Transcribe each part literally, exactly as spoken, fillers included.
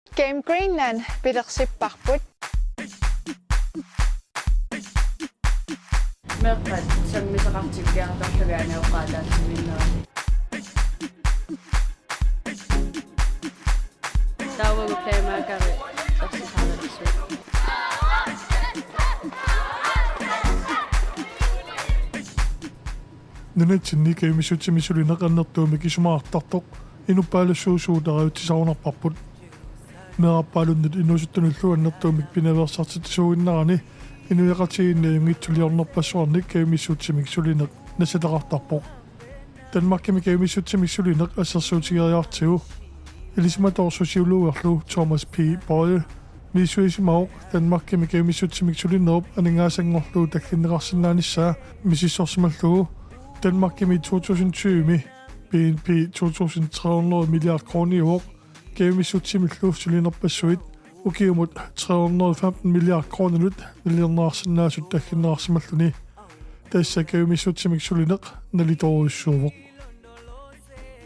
Game Greenland pilersipparput. Meeqqat sammisaqartikkiartorlugit angajoqqaataatsimiinnerat. Taava playmakeri ersisaalersuut. Nunatsinni kajumissutsiminnik sulineq annertuumik isumaqartartoq inuppaalussuusugut arajutsisarunarparput. Meerarpaalunnut inuusuttunullu annertuumik pinaveersartitsisuuginnarani inuiaqatigiinni ajunngitsuliornerpassuarnik kajumissutsiminnik sulineq nassataqartarpoq. Danmarkimi kajumissutsiminnik sulineq assersuutigeriartigu ilisimatoorsusiulluarlu Thomas P. Boye misissuisimavoq Danmarkimi kajumissutsiminnik sulinerup aningaasanngorlugu tagginneqarsinnaanissaa misissorsimallugu. Danmarkimi to tusind tyve-mi B N P to tusind tre hundrede milliard krooniuvoq, kajumissutsimillu sulinerpassuit ukiumut tre hundrede femten milliard kroonillu nalilerneqarsinnaasut tagginneqarsimalluni. Tassa kajumissutsimik sulineq nalitoorujussuuvoq.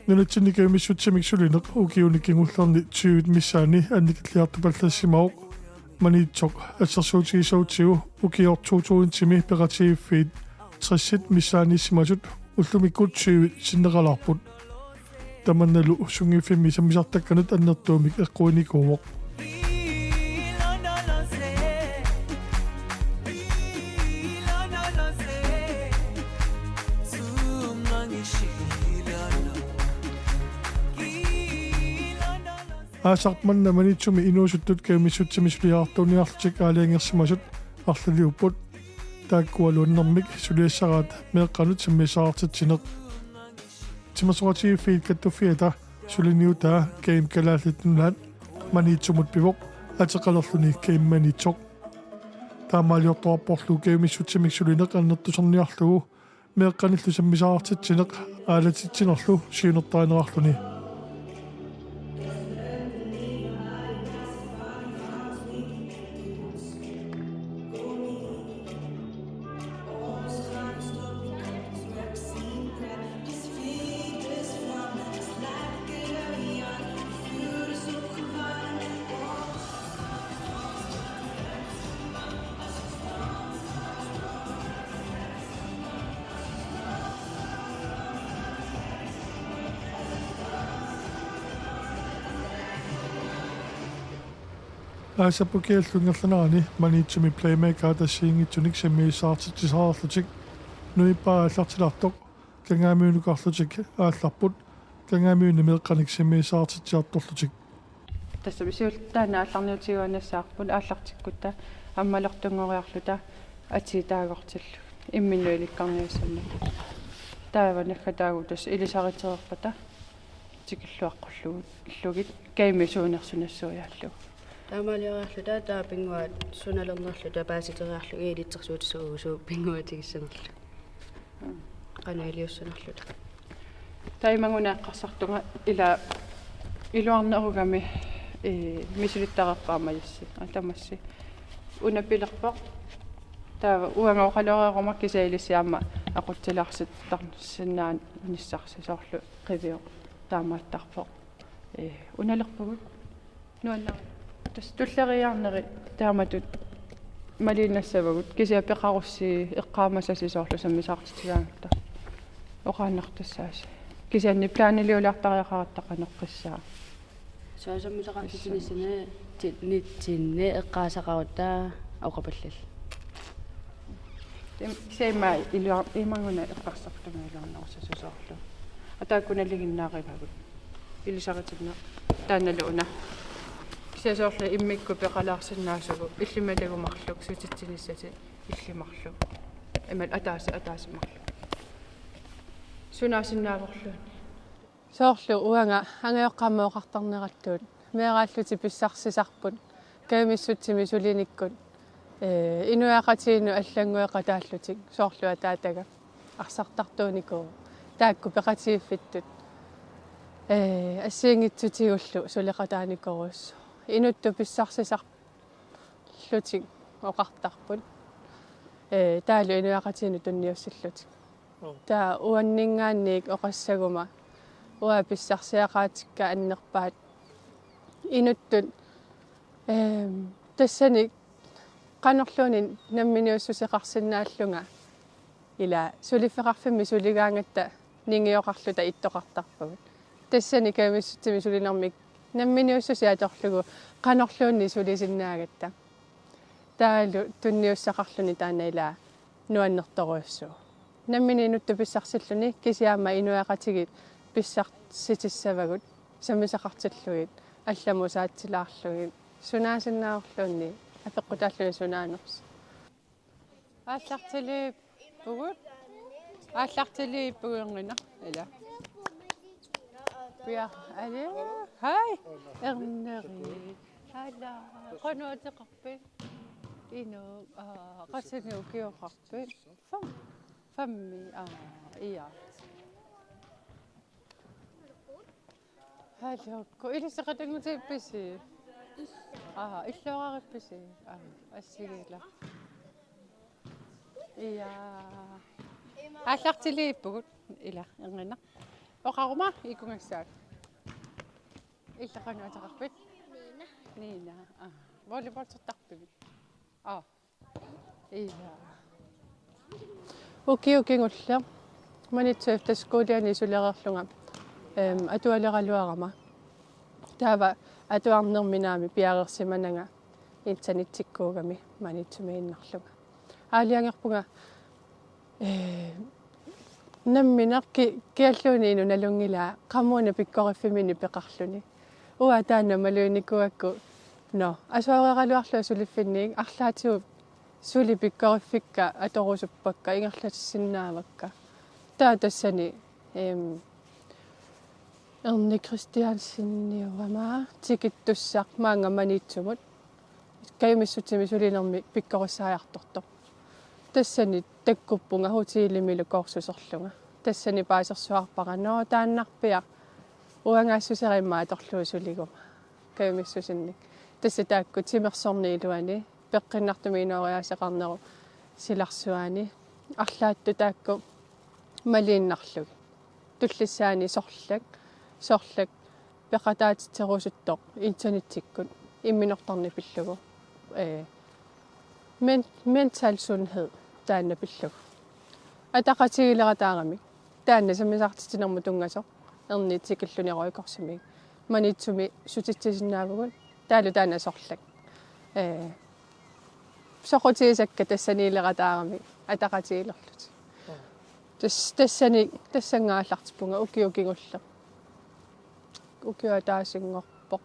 Nunatsinni kajumissutsimik sulineq ukiuni kingullerni tyve missaanni annikilliartupallassimavoq. Maniitsoq assersuutigissagutsigu ukioq to tusindimi peqatigiiffiit tressit missaaniissimasut ullumikkut tyve sinneqalaarput. Tamannalu sunngiffimmi sammisartakkanut annertuumik eqquinikuuvoq. Aasaq manna Maniitsumi inuusuttut kajumissutsimik suliartuuniarlutik aalajangersimasut arlaliupput. Taakkualu annermik suliassaraat meeqqanut sammisaqartitsineq. Timersoqatigiiffiit Kattuffiata suliniutaa Game Kalaallit Nunaat Maniitsumut pivoq, ateqalerluni Game Maniitsoq. Taamaaliortoqarporlu kajumissutsimik sulineq annertusarniarlugu meeqqanillu sammisaqartitsineq aalatitsinerlu siunertarineqarluni. Aasap ukiallu ingerlanerani Maniitsumi playmakerit assigiinngitsunik sammisaqartitsisarlutik nuippaa aallartilaartoq Kangaamiunukarlutik aallarput, Kangaamiuni meeqqanik sammisaqartitsiartorlutik. Tassami siullermik taanna aallarniutigiuaannassavarput aallartikkutta ammalertunngoriarluta atii taagortillugit imminnut ilikkarniassammata. Taava naggataagut tassa ilisaritereerpata tikilluaqqullugu illugit kajummi suunersut nassuiaallugu. Taamaalioriarluta taava pinnguaat sunalernerluta paasiteriarlugit ilitsersuutissuugut pinnguaatigissanerlugu. Qanoq iliussanerluta. Taava imaannguna eqqarsartunga ila iluarnerugami, ee, misilittareerpaamajassi. Aa, tamassi. Una pilerpoq. Taava uanga oqaloreeruma kisianni ilissi aamma aqutsilaarsittaarsinnaanissarsi soorlu Qivioq taamaattarpoq. Ee, unalerpugut. Nuanna-. Tassa tulleriiaarneri taamatut maliinnassavagut kisianni peqarussi eqqaamasasi soorlu sammisaqartitsigaangatta. Oqaannartassaasi. Kisianni planiliulaartariaqaratta qanoq qissaa. Soorlu sammisaqartitsinissamut ti-, nitsinni eqqaasaqarutta oqapallal. Im-, seema ilua-, imaannguna eqqarsartunga iluarnerussasoq soorlu. Ataakkunalinginnaarivagut. Ilisaritinneq taannalu una. Kisianni soorlu immikkut peqalaarsinnaasugut illimmi takumarluk sutitsinissatit illit marluk. Imaluunniit ataaseq ataaseq marluk. Sunaasinnaavorluunniit. Soorlu uanga angajoqqaama oqartarnerattut meeraallutik pissarsisarput kajumissutsimik sulinikkut, ee, inuiaqatigiinnut allanngueqataallutik soorlu ataataga arsartartuunikuuvoq taakku peqatigiiffittut, ee, assigiinngitsutigullu suleqataanikorujussuuvoq. Inuttut pissarsisarlutik oqartarput. Ee, taavalu inuiaqatigiinnut tunniussillutik. Taava uanninngaanniit oqassaguma uanga pissarsiaqaatikka annerpaat inuttut Ehm, tassani qanorluunniit namminiussuseqarsinnaallunga ila suliffeqarfimmi suligaangatta ningioqarluta ittoqartarpugut. Tassani kajumissutsimi sulinermi namminiussusia atorlugu qanorluunniit sulisinnaagatta. Taavalu tunniussaqarluni taanna ila nuannertorujussuuvoq. Nammineq inuttut pissarsilluni kisianni aamma inuiaqatigiit pissarsitissavagut sammisaqartillugit, allamut saatsilaarlugit, sunaasinnaavorluunniit apeqqutaalluni sunaanersoq. Aallartiliippugut. Aallartiliippugut, Erninnaq. Ila. Pia, ale. Hej. Erneri. Ala. Qanoq ateqarpit? Inuk. Aa, qassinik ukioqarpit? Fem. Femmi. Aa, ja. Hallo, ko ilissi qatanngutigippisi? Aa, illoorarippisi? Aa, assigiilaat. Ja. Aallartiliippugut, ila, Erninnaq. Oqaruma ikungassaaq. Illit qanoq ateqarpit? Nina. Nina. Aa, volleyballsertarpigit? Aa. Ila. Ukioq kingulleq Maniitsup efterskoleani sulereerlunga, ehm, atualeraluarama. Taava atuarnermi naamik piareersimananga internettikkuugami Maniitsumiinnarlunga. Aalajangerpunga, eh, nammineq ki-, kialluunniit inuk nalunngilaa qamuuna pikkoriffimminni peqarluni. Uanga taanna maluginikuugakku, nå, asureeraluarlunga suliffinni arlaatigut suli pikkoriffikka atorusuppakka, ingerlatissinnaavakka. Taava tassani, ehm, Erni Christianseniuama tikittussaq maanga Maniitsumut kajumissutsimi sulinermi pikkorissaajartortoq. Tassani takkuppunga hotelimilu kursuserlunga. Tassani paasersuarpara, nå, taannarpiaq uangaassuseq immaqa atorlugu suliguma kajumissusernik. Tassa taakku timersorneq iluani, peqqinnartumik inooriaaseqarnerup silarsuani, arlaattut taakku maliinnarlugit. Tullissaani sorlak, sorlak peqataatitserusuttoq internettikkut imminortarneq pillugu. Eh, men-, mental sundhed taanna pillugu. Ataqatigiilerataaramik. Taanna sammisaqartitsinermut tunngasoq. Erni tikilluni Røde Korsimi. Maniitsumi sutitsisinnaavugut. Taavalu taanna sorlak. Eh, soqutigisakka tassaniilerataaramik ataqatigiilerlutik. Tas-, tassani, tassannga aallartippunga ukioq kingulleq. Ukioq ataasinngorpoq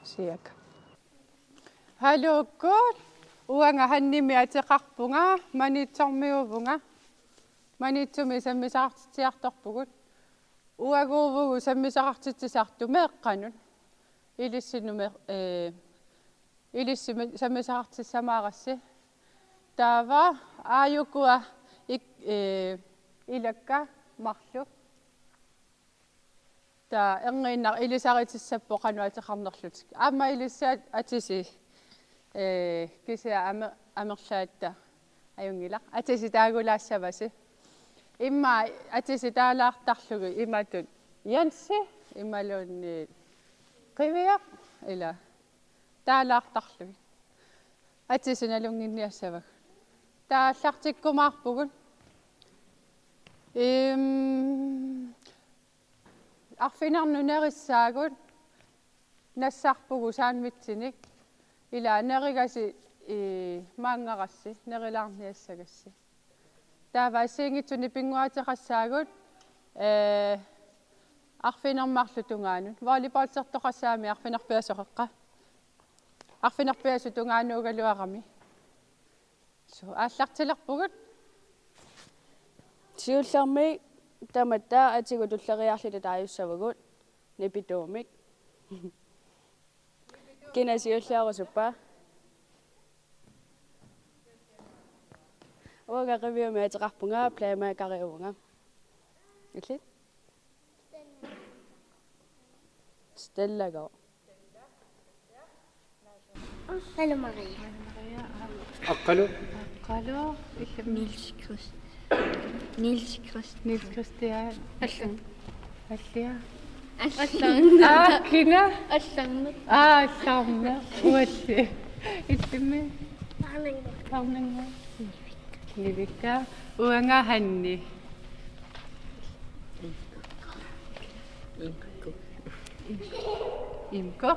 siaka. Hallo, uanga Hannimik ateqarpunga, Maniitsormiuuvunga. Maniitsumi sammisaqartitsiartorpugut. Uaguuvugut sammisaqartitsisartut meeqqanut. Ilissinnut me-, eh, ilissi me-, sammisaqartissamaarassi. Taava aajukua ik-, eh, ilakka marluk. Taava Erniinnaq ilisaritsissappoq qanoq ateqarnerlutik. Aamma ilissi at-, atisi, eh, kisianni ame-, amerlaatta ajunngilaq. Atisi taagulaassavasi. Immaqa atisi taalaartarlugit imatut Jensi imaluunniit Qiviaq ila taalaartarlugit. Atisi nalunnginniassavagut. Taava aallartikkumaarpugut. Im, arfineq-marlunut nerissaagut nassarpugut sandwichinik. Ila nerigasi, i, maanngarassi, nerilaarniassagassi. Taava assigiinngitsunik pinnguaateqassaagut, eh, arfineq-marluk tungaanut. Volleyballsertoqassaammi arfineq-pingasut qeqqa. Arfineq-pingasut tungaanuugaluarami. Suu, aallartilerpugut. Siullermik tamatta atigut tulleriiaarluta taajussavagut nipituumik. Kina siulliorusuppa? Uanga Qiviumik ateqarpunga, playmakeriuvunga. Illit? Stellagooq. Hallo Maria. Aqqalu? Aqqalu. Niels Christ. Niels Christ. Niels Christian. Allu. Allia. Allarneq. Aa, kina? Allarneq. Aa, allarneq. Uassi. Ittummi? Arnangu. Arnangu. Nivikka. Uanga Hanni. Imko. Imko.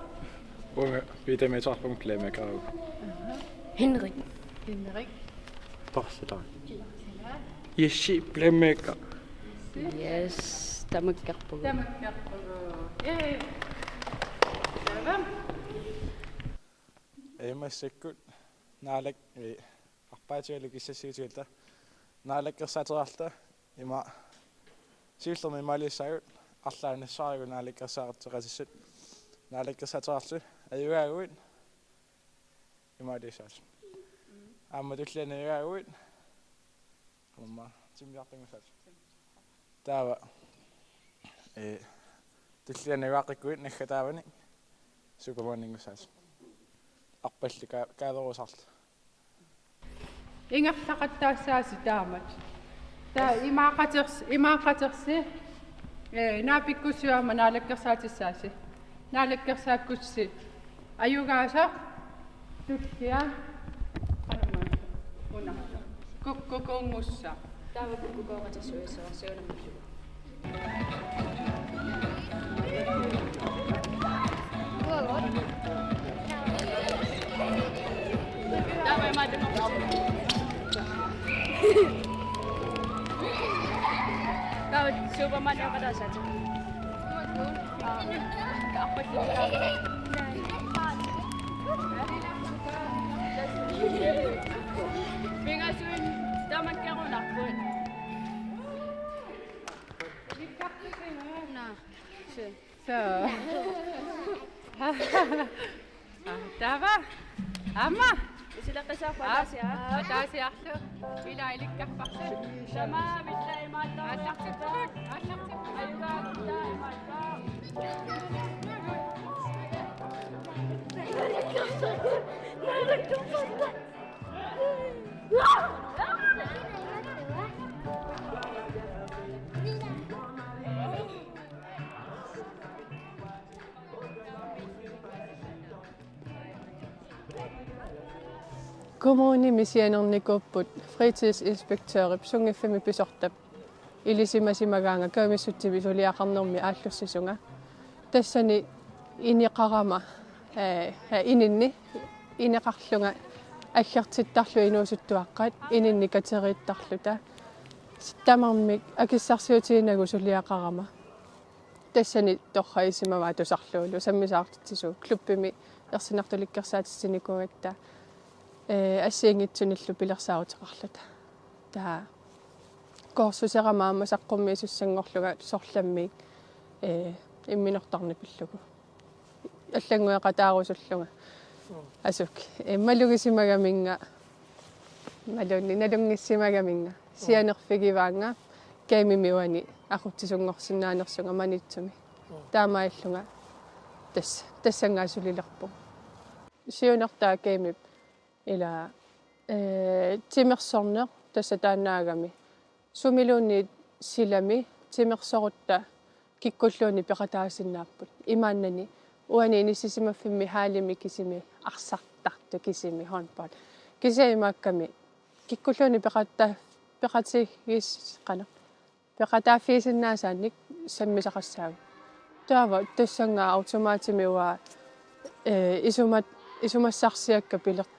Uanga Peter Metoarpung Playmaker. Henrik. Henrik. Porsila. Jesse Playmaker. Yes, tamakkerpugut. Tamakkerpugut. Ee. Taava. Ee, massakkut Naalak-, ee, arpaatigalu kissassiutigatta. Naalakkersaateqarluta ima siullermik imaaliussaagut, arlaannik nassaarigut naalakkersaartut peqataassut. Naalakkersaateqarluta ajugaaguit imaaliussaagut. Aamma tulliani ajugaaguit. Aamma timmisartanngussaaq. Taava, ee, tulliani ajugaaqqikkuit naggataavanik Supermaninngussaaq. Arpallu ka-, kaaverusaarlu. Ingerlaqattaassaasi taamatut. Taava imaaqatersi, imaaqatersi, ee, naapikkussiuk aamma naalakkersaatissaasi. Naalakkersaakkussi ajugaasaq tullia. Qanumma. Una. Kukkukuunngussaq. Taava kukkukooratissiuissavarsi unammallugu. Taava Superman eqataassaaq. Pingasunik tamakkerunarput. Naa. Suu. Suu. Aa, taava. Aamma. Isileqqisaarput ataasiarlu. Ataasiarlu. Ila ilikkarparsi. Tamaavilla imaattoq. Aallartippugut. Aallartippugut. Ajugaagutta imaattoq. Kommunimi sianernikuupput fritidsinspektørip sunngiffimmi pisortap ilisimasimagaanga kajumissutsimi suliaqarnermi aallussisunga. Tassani ineqarama, ee, ee, ininni ineqarlunga aggertittarlunga inuusuttuaqqat ininni kateriittarluta. Tamarmik akissarsiutiginagu suliaqarama. Tassani torrak isimavaa tusarlugu sammisaartitsisugut klubbimi ersinartulikkersaatitsinikuugatta, ee, assigiinngitsunillu pilersaaruteqarluta. Taava kursuserama aamma saqqummiisussanngorlunga sorlammiit, ee, imminortarneq pillugu. Allanngueqataarusullunga. Asuk, ee, malugisimagaminnga, maluunniit nalunngissimagaminnga. Sianerfigivaannga gamemi uani aqutsisunngorsinnaanersunga Maniitsumi. Taamaallunga tassa, tassanngaanniit sulilerpunga. Siunertaa gamip ila, ee, timersorneq tassa taannaagami. Sumiluunniit silami timersorutta kikkulluunniit peqataasinnaapput. Imaannani uani inissisimaffimmi hallimi kisimi arsartartut kisimi håndbold. Kisianni imaakkami kikkulluunniit peqata-, peqatigis-, qanoq, peqataaffigisinnaasaannik sammisaqassaagut. Taava tassanngaanniit automatimi uanga, ee, isumat-, isumassarsiakka piler-,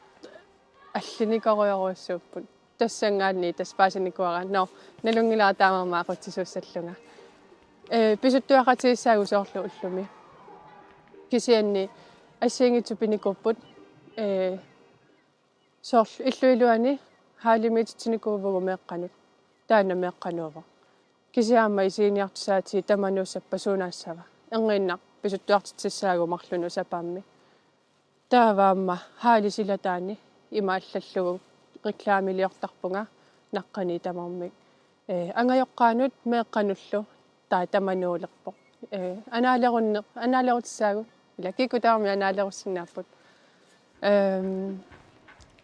allinikoorujorujussuupput. Tassanngaanniit tassa paasinikuuara. Nå, nalunngilara taamaammat aqutsisuussallunga. Ee, pisuttuaqatigissaagut soorlu ullumi. Kisianni assigiinngitsut pinikuupput, ee, soorlu illup iluani hallimiititsinikuuvugut meeqqanut. Taanna meeqqanuuvoq. Kisianni aamma isiginiartussaatit tamanuussappat suunaassava. Erngiinnaq pisuttuartitsissaagut marlunut sapaammi. Taava aamma halli silataani ima allallugu reklamiliortarpunga naqqaniit tamarmik. Ee, angajoqqaanut meeqqanullu taava tamanuulerpoq. Ee, anaalerunneq, anaalerutissaagut. Ila kikkut tamarmik anaalerusisinnaapput. Ehm,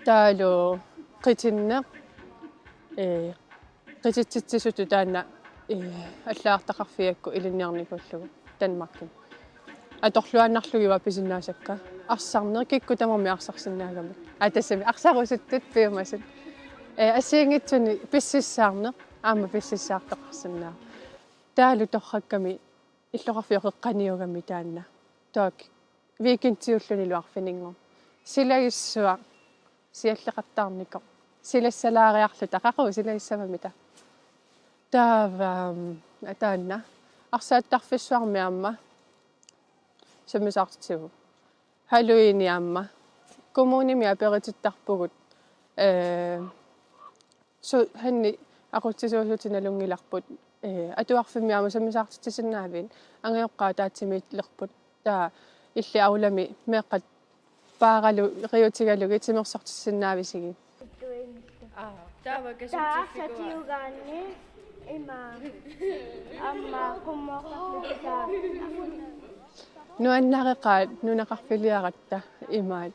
taavalu qitinneq, ee, qititsitsisutut taanna, ee, allagartaqarfigigakku ilinniarnikuullugu. Danmarkimi. Atorluaannarlugit pisinnaasakka. Arsarneq kikkut tamarmik arsarsinnaagamik. Aa, tassami arsarusuttut piumasut. Ee, assigiinngitsuni pississaarneq, aamma pississaartoqarsinnaavoq. Taavalu torrakkami illoqarfiup qeqqaniugami taanna. Taakku weekendiullunilu arfininngorneq. Silagissuaq sialleqattaarnikoq. Silassalaariarluta, qaqugu silagissavamita. Taava, mm, taanna. Arsartarfissuarmi aamma sammisaartitsivugut. Halloweeni aamma. Kommunimi aperitittarpugut. Ee, su-, hanni aqutsisuusutit nalunngilarput, ee, atuarfimmi aamma sammisaartitsisinnaaviit, angajoqqaat ataatsimiillerput, taava illit aulami meeqqat paaralu riutigalugit timersortissinnaavisigit. Aa, taava kasutsiffikuuaa. Taava arsartiugaanni ima aamma qummooqarluta. Nuannareqaat nunaqarfiliaratta imaat.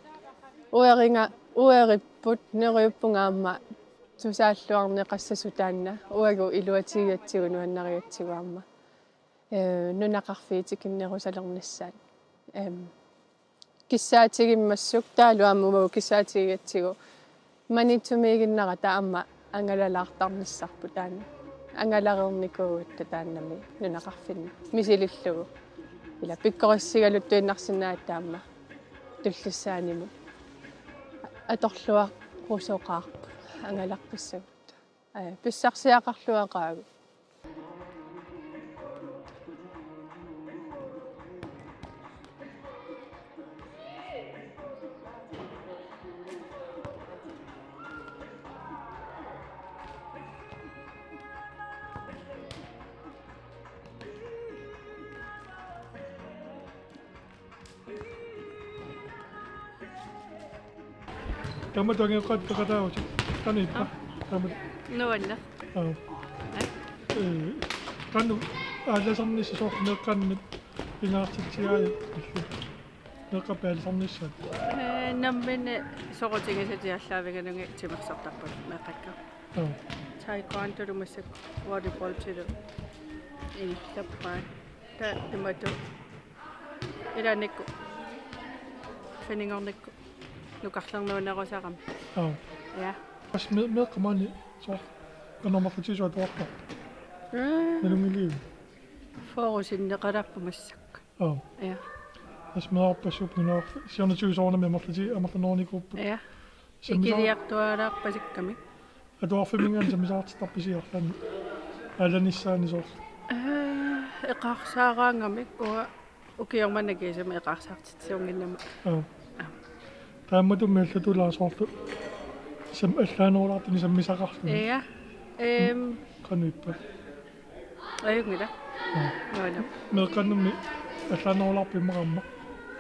Ueringa, ueripput, neriuppunga aamma tusaalluarneqassasut taanna. Uagut iluatigigatsigu nuannarigatsigu aamma. Ee, nunaqarfiit tikinnerusalernissaat. Em, kissaatigimmassuk, taavalu aamma uagut kissaatigigatsigu. Maniitsumiiginnarata aamma angalalaartarnissarput taanna. Angalareernikuugatta taannami nunaqarfinni. Misilillugu. Ila pikkorissigaluttuinnarsinnaagatta aamma. Tullissaanimut. Atorluarusoqaarput. Angalaqqissagut. Ee, pissarsiaqarluaqaagut. Taamatut angajoqqaat peqataavutit. Qanoq ippa? Aa. Taamatut. Nuanneq. Aa. Aa. Ee, qanoq aallasarnissat soorlu meeqqanut pingaartitsigaat illit? Meeqqat aallasarnissaat. Ee, nammineq soqutigisatit aallaavigalugit timersortarput meeqqakka. Aa. Taekwondolu massakkut volleyballtilu ingerlappaat. Taava imatut ilaannikkut arfininngornikkut nukarlernuunerusarami. Aa. Ja. Tassa me-, meeqqat maani soorlu qanoq amerlatigisut atuartarput? Mm. Nalunngiliuk? Fyrre sinneqalerput massakkut. Aa. Ja. Tassa meerarpassuupput nunarfi-, siornatigut soorunami amerlati-, amerlanerusupput. Ja. Sammisar- Ikiliartuaalaarpasikkamik. Atuarfimminngaanniit sammisaartittarpisi arlaannik? Aallanissaannik soorlu. Ee, eqaarsaaraangamik uanga ukioq manna kiisami eqaarsaartitsisuunnginnama. Aa. Aa. Taamatummi allatulaarsoq soorlu sam-, allaanerulaartunik sammisaqarluni. Ja. Ehm. Qanoq ippa? Ajunngilaq. Aa. Nuanneq. Meeqqannummi allaanerulaarpit immaqa aamma?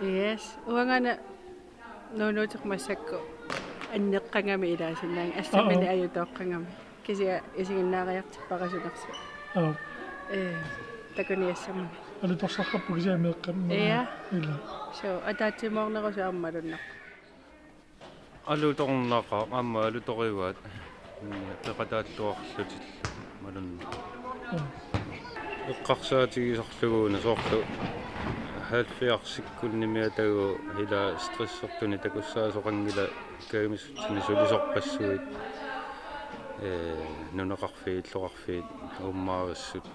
Yes. Uangaana nuunuuteq massakkut anneqqagami ilaasinnaanngilaq, assammini Aa. Ajutooqqagami. Kisianni isiginnaariartippara sunersoq. Aa. Ee, takuniassammat. Alutorsartarput kisianni meeqqat. Ja. Ila. Suu, ataatsimoornerusoq aamma malunnarpoq. Alutornaqaaq aamma alutorivaat. Mm, peqataalluarlutillu malunnarpoq. Aa. Eqqarsaatigisarlugu una soorlu halvfjerdsikkunninnimi atagu ila stressertunik takussaasoqanngilaq, kajumissutsinik sulisorpassuit, ee, nunaqarfiit, illoqarfiit uummaarissut.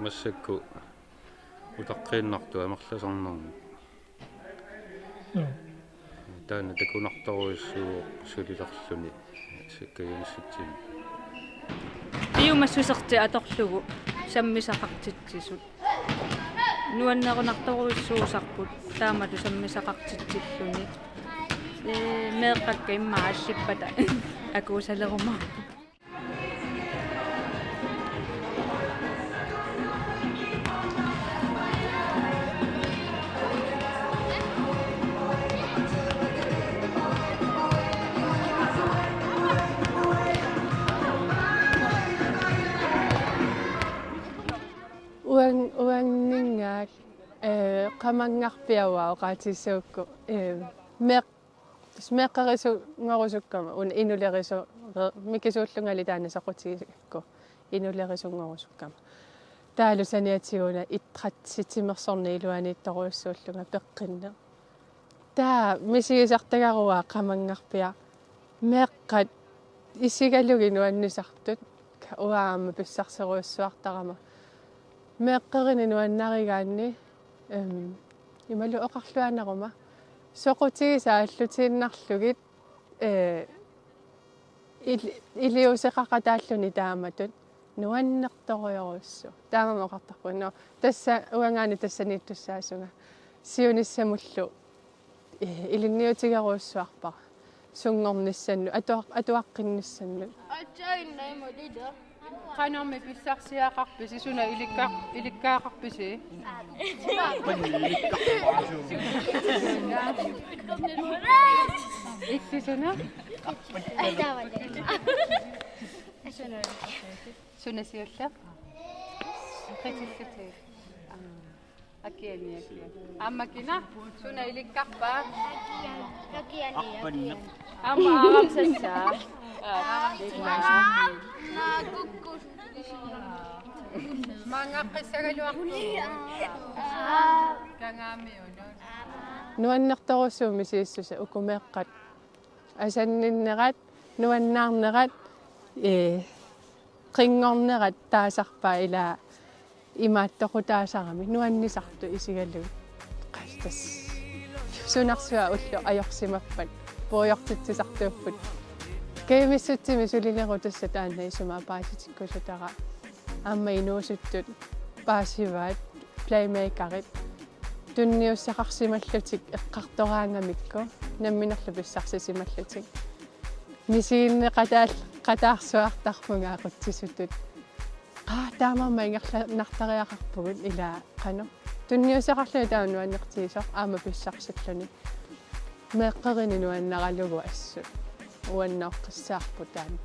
Massakkut utaqqiinnartut amerlasarnermik. Joo. Taanna takunartorujussuuvoq sulilerluni kajumissutsinik. Piumassusertik atorlugu sammisaqartitsisut. Nuannerunartorujussuusarput taamatut sammisaqartitsilluni. Ee, meeqqakka immaqa allippata akuusalerumaarput. Uan-, uanninngaak, ee, qamanngarpiaq oqaatigissaguakku, ee, meeq-, tassa meeqqerisunngorusukkama, una inulerisu-, re-, mikisuullungali taanna soqutigigakku, inulerisunngorusukkama. Taavalu saniatigut idræt timersorneq iluaniittorujussuullunga peqqinneq. Taava misigisartagaruaa qamanngarpiaq meeqqat isigalugit nuannisartut, uanga aamma pissarserujussuartarama. Meeqqerineq nuannarigaanni, em, imalu oqarluarneruma. Soqutigisaallu tiinnarlugit, eh, il-, iliuuseqaqataalluni taamatut nuannertorujorujussuuvoq. Taamaammat oqartarpunga. Nå, tassa uangaana tassaniittussaasunga. Siunissamullu, eh, ilinniutigerujussuarpara. Sunngornissannut, atuaq-, atuaqqinnissannut. Ajaina imulida. Qanormi pissarsiaqarpisi, suna ilikka-, ilikkagaqarpisi? Issisuna? Suna siulleq? Qitillutik. Akiani, akiani. Aamma kina, suna ilikkarpa? Akiani, akiani. Aamma aaramsassaa. Maanngaqqissagaluarpugut. Kangaamiunut. Nuannertorujussuuvoq misissusaa, uku meeqqat asanninnerat, nuannaarnerat, ee, qinngornerat taasarpaat, ila imaattoqutaasarami nuannisartut isigalugit. Qastas. Sunarsuaq ulloq ajorsimappat puigortitsisartuupput. Kajumissutsimi sulinerup tassa taanna isumaa paasitikkusutara. Aamma inuusuttut paasivaat, playmakerit. Tunniussaqarsimallutik eqqartoraangamikku, namminerlu pissarsisimallutik. Misiginneqataal-, qataarsuartarpunga aqutsisutut. Qaa, taamaammat ingerlanartariaqarpugut, ila qanoq. Tunniussaqarluni taava nuannertigisoq aamma pissarsilluni. Meeqqerineq nuannaralugu assut. Uannooqqissaarput taanna.